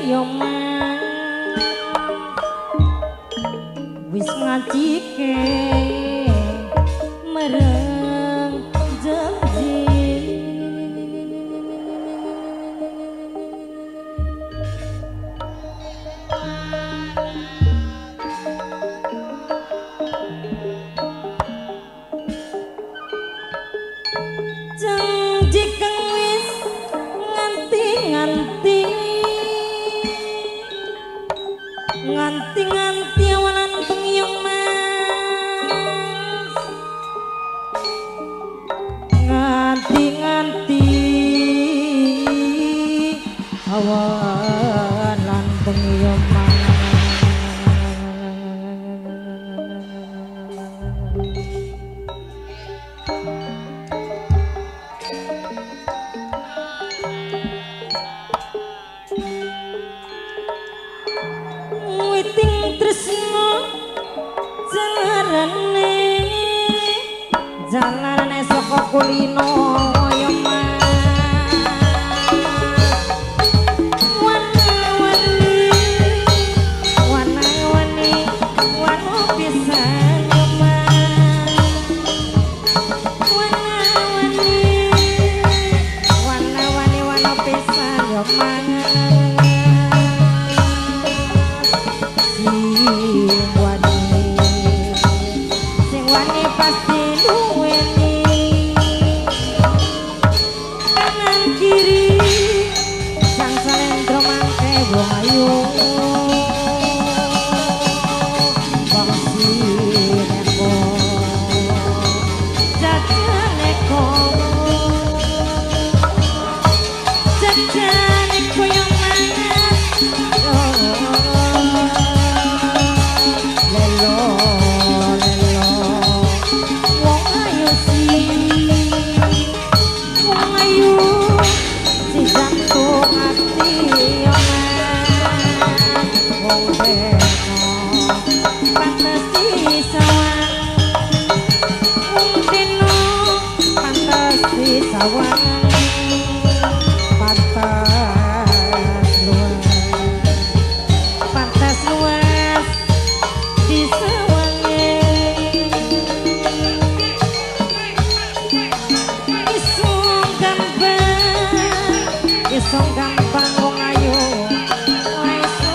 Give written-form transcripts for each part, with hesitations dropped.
yo mas wis ngajike mereng janji janji kang wis nganti-nganti nganti-nganti awalan bengi yo mas nganti-nganti awalan bengi yo mas. Witing tresno jalarane jalarane saka kulino yo mas wana-wani wana-wani wana pisan yo mas wana-wani wana-wani wana pisan yo mas sing wani pasti duweni kanan kiri sang salendro mangke wong ayu wong sineko jajaneko jajaneko yo mas lelo lelo wong ayu sing wong ayu sing jantung ati yo mas wong deno pantes disawang wong deno pantes disawang pantes luas pantes luas disawange iso gampang iso gampang wong ayu ora iso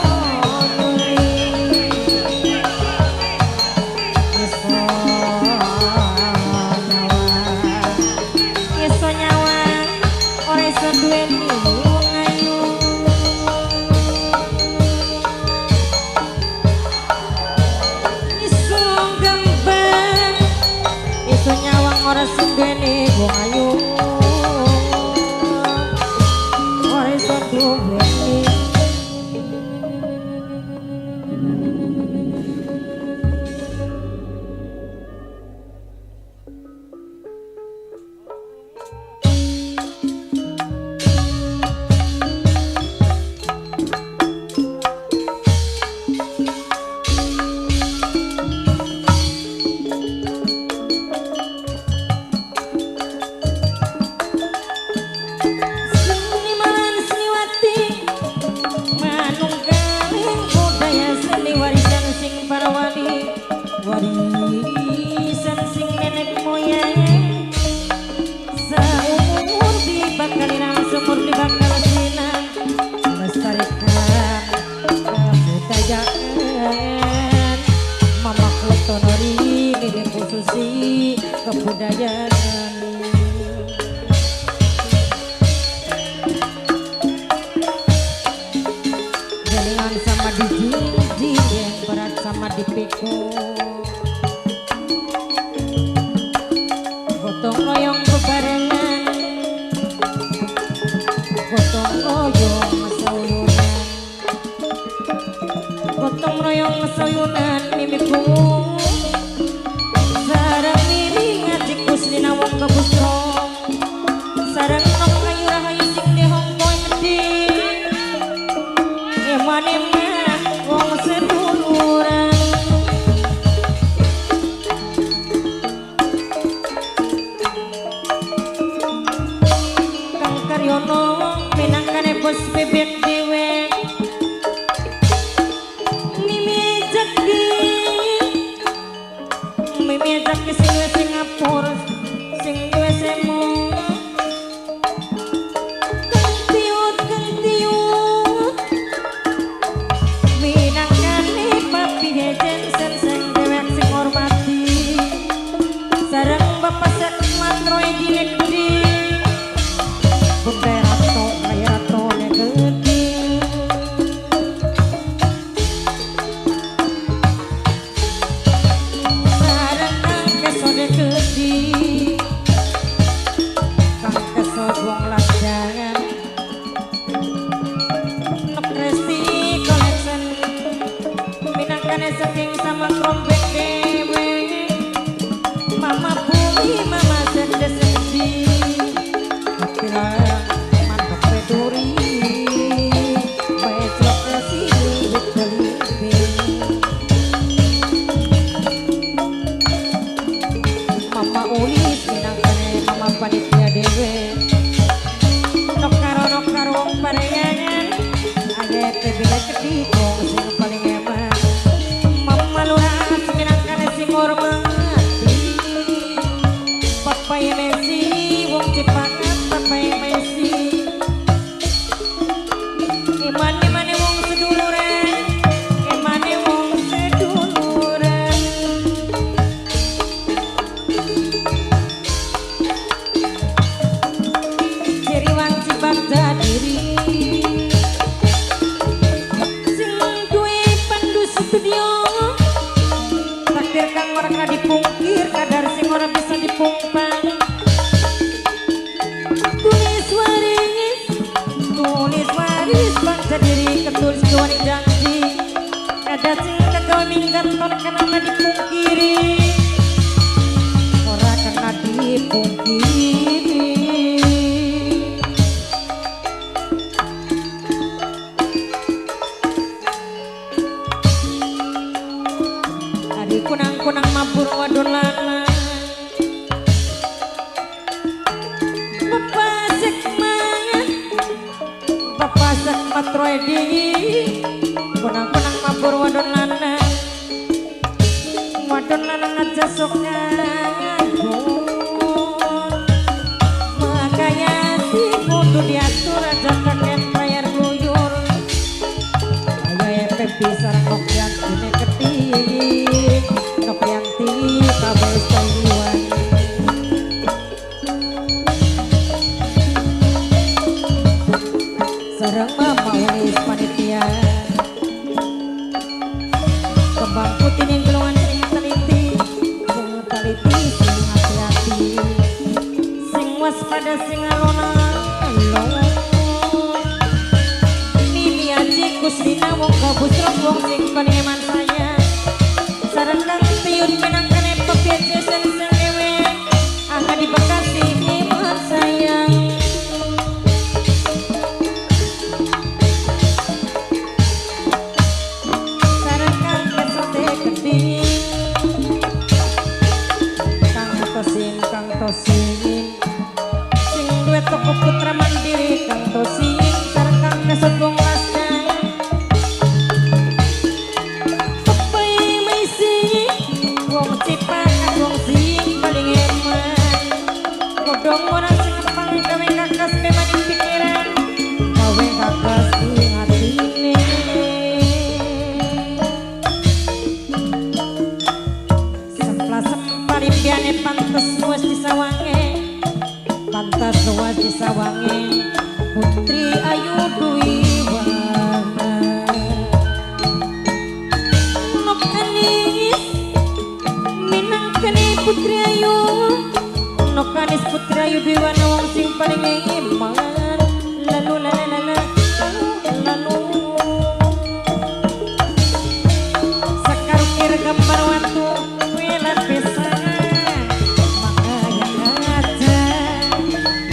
nyuri iso nyawang iso nyawang ora iso duweni wong ayu iso gampang iso nyawang ora sing duweni wong ayu ora iso duweni. Seniman seniwati manunggaling budaya seni warisan sing para wali warisan sing nenek moyang saumur di bakal ilang sumur di bakal sinang melestarikan kebudayaan mamak tonori ini khususi kebudayaan. Jalingan sama dijinjing, yang berat sama dipikul. Gotong royong bebarengan, gotong royong sauyunan, gotong royong sauyunan mimiku. Sarang miring atiku sinawong kebustro, sarang nom ayu rahayu sing dehong kowe medhi. Eman-eman wong seduluran. Kang Karyono minangkane bos bebek dhewe. Trombeng dewe. Mama Bumi, Mama Sende-Sendi, Kapila Mandok Peduri, Bajrok Nasi Wit. Mama Ulis minangkane Mama panitia dewe. Nok karo nok karo wong parengan, aye pebile kedhi wong sing paling eman. Mama Lurah minangkane sing hormati. Papa Messi wong Cipakat, Papa Messi. Emane-mane wong seduluran, emane wong seduluran. Ciriwang Cibagja diri, sing duwe Pandu Studio. Takdir kang ora kena dipungkir, kadar sing ora bisa dipungpang. Tulis waris, tulis waris bangsa diri, ketulis duwani janji. Kada sing kagawe minggat ora kena dipungkiri, ora kena dipungkiri. Adi kunang-kunang mabur wadon lanang, Bapak Sekmat, Bapak Sekmat Roedi. Kunang-kunang mabur wadon lanang, wadon lanang aja sok nganggur. Makanya sih kudu diatur aja kakek bayar guyur. Ayo Pepi sareng Nokyanti ne ketik, Nokyanti kabeh Taiwan. Sareng Mama Ulis panitia. Kembang putih ning gelongan sing teliti, sing teliti sing hati-hati, sing waspada sing alon-alon. Mimi Aji Kusrina wong kabusrong wong sing paling eman sayang. Sareng Kang Tiun minangkane pepet sesen sing dewe, angka di Bekasi iman sayang. Sareng Kang Kesote Gedhi, Kang Tosim, Kang Tosim sing duwe toko Putra Mandiri, Kang Tosim sareng Kang Kesot wong Lasdan. Pepe Messi wong Cipakat wong sing paling eman. Kodong ora sing ngepang gawe kakas memang pikiran, gawe kakas ing atine. Sempla-sempal impiane pantes luwes disawange, pantas luwes disawange. Putri Ayu Dwi Warna. Nok Anis minangkane Putri Ayu, Nok Anis Putri Ayu Dwi Warna wong sing paling iman. Lalu lalu lalu lalu sekarukir gambar watu welat pisan. Makanya ngaca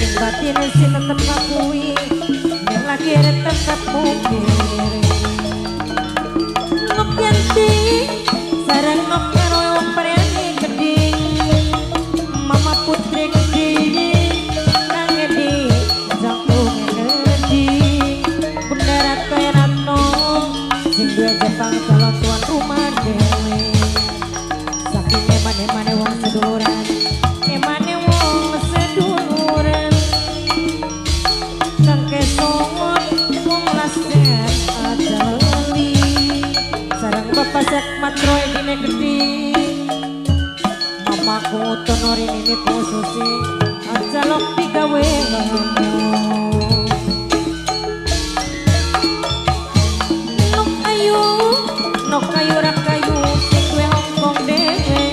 ing batin sih tetep ngakui, yen lahir tetep mukir. Nok Yanti sareng Nok karo wong Paryani Geding, Mama Putri Geding, Kang Edi jangkung Geding, Bunda Ratu Ratno sing duwe Jepang calon tuan rumah dewe. Saking emane-emane wong seduluran, emane wong seduluran. Kang Kesot wong Lasdan aja lali. Sareng Bapak Sekmat Roy dine gedhi, Mamaku Tonori mimiku Susi aja lok digawe ngomong. Nok ayu, nok ayu rakayu sing duwe Hongkong dewe.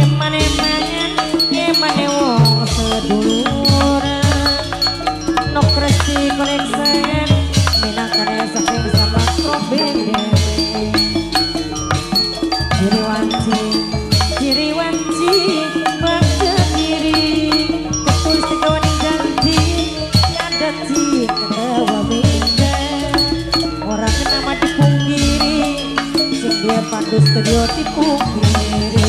Emane-emane, emane wong seduluran. Nok Resti Connection minangkane saking sama Trombeng dewe. Kudu studio dipungkiri.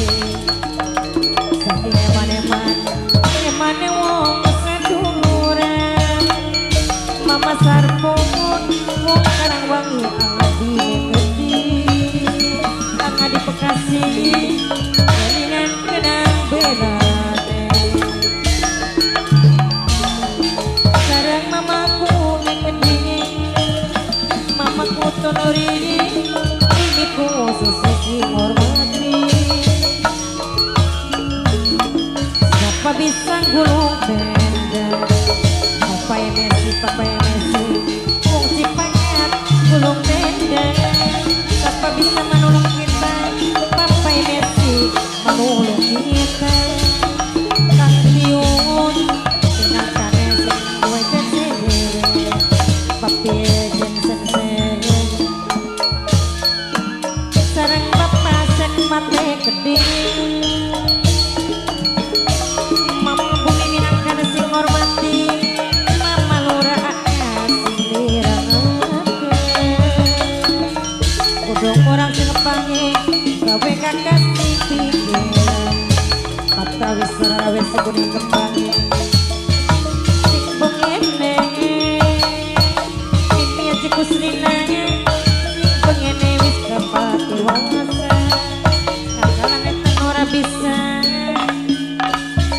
Saking eman-eman emane wong seduluran. Mama Sarpun wong Karangwangi angadi Bekasi, angadi Bekasi kelingan kenang belane. Sarang mamaku ning Kediri, mamaku tonori mimiku susu hormati. Siapa bisa gulung tenda? Papa Messi, Papa Messi, wong Cipakat gulung tenda. Siapa bisa menolong kita? Papa Messi menolong kita. Kang Tiun pinangkane sing duwe dhewe. Papi Jensen sing sareng Bapak Sekmate Kediri. Mama bumi minangkane sing ngormati. Mama Lurah sing lirangake. Godhong orang sing ngepangi gawe kakas ning pikiran. Patawis sarawis kuning kembangi. Sing pengene mimi aja kusrina. Sing pengene wis kepati wasa. Kakalane ora bisa.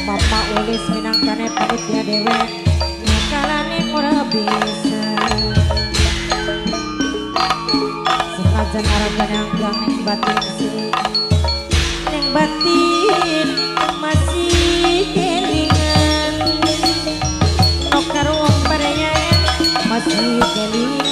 Mama ulis minangkane panitia dhewe. Ngakalane ora bisa. Senajan arep nyanggang ning batin sini, ning batin masih kelingan. Nok karo wong pareyan masih kelingan.